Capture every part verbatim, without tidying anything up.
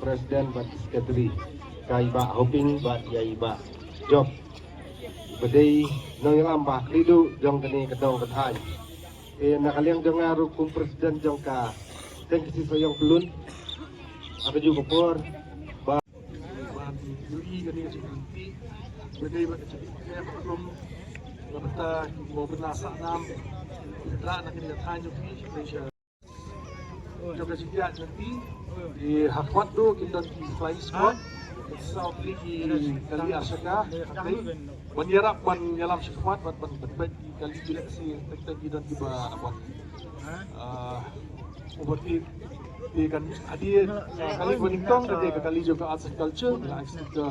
President bad Secretary, ka i Bah Hoping bad ïa i Bah Job. Ba dei nongïalam ba khlieh duh jong kane ka dong ka thaiñ. Te na ka liang jong nga ruh kum president jong ka Teng Khasi Sohiong Pyllun, ha kajuh ka por ba ban ïohi kane ka jingkynti, ba dei ba ka jingkynti ka kum na bynta ki bynta sahnam, na kane ka thaiñ jong ki, jong ka jingïaid lynti. Te ha khmat ruh kin don ki flying squad, saw tylli ki kali ar shaka, hangtei ban ïarap ban ïalam sha khmat bad ban pynbeit ki kali ki lehse, teng teng ki don kiba wan, ah, overtake. Te kan hadien, ah, kali ba nyngkong ka dei ka kali jong ka Arts and Culture, nga expect ka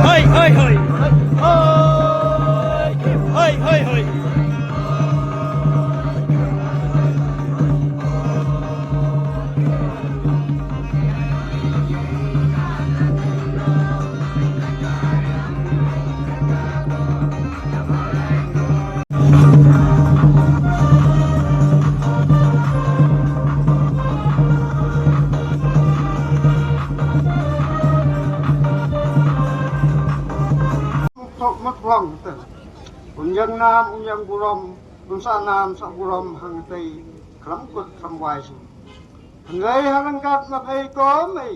Hoi, hoi, hoi. Hoi, hoi, hoi. Tok mat long te. Un ïeng nam, un ïeng burom, un sah nam, sah burom, hangtei, khlem kut, khlem wai shuh. Hynrei ha ryngkat ma phi ko mei.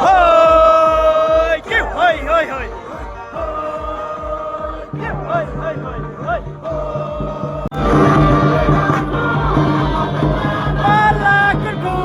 Hoi, kiu, hoi, hoi, hoi. Kiu, hoi, hoi, hoi, hoi. Ala kyrku.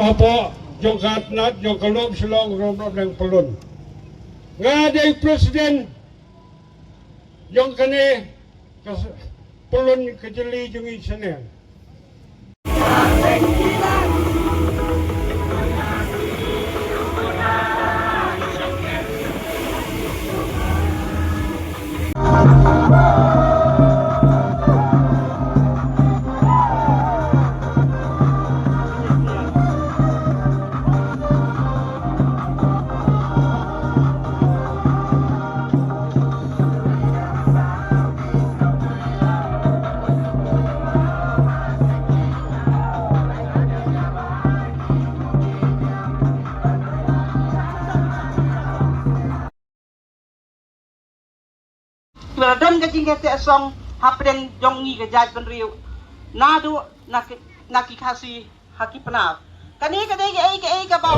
Hapoh jong ka tnat jong ka Lum Shillong Rum Rum Deng Pyllun. Nga dei president jong kane ka s-, Pyllun ka jylla jong ngi shaneng. Kiba la don ka jingkynthih song hapdeng jong ngi ka jaitbynriew, naduh na ki, na ki Khasi ha ki Pnar. Kane ka dei kaei kaei kaba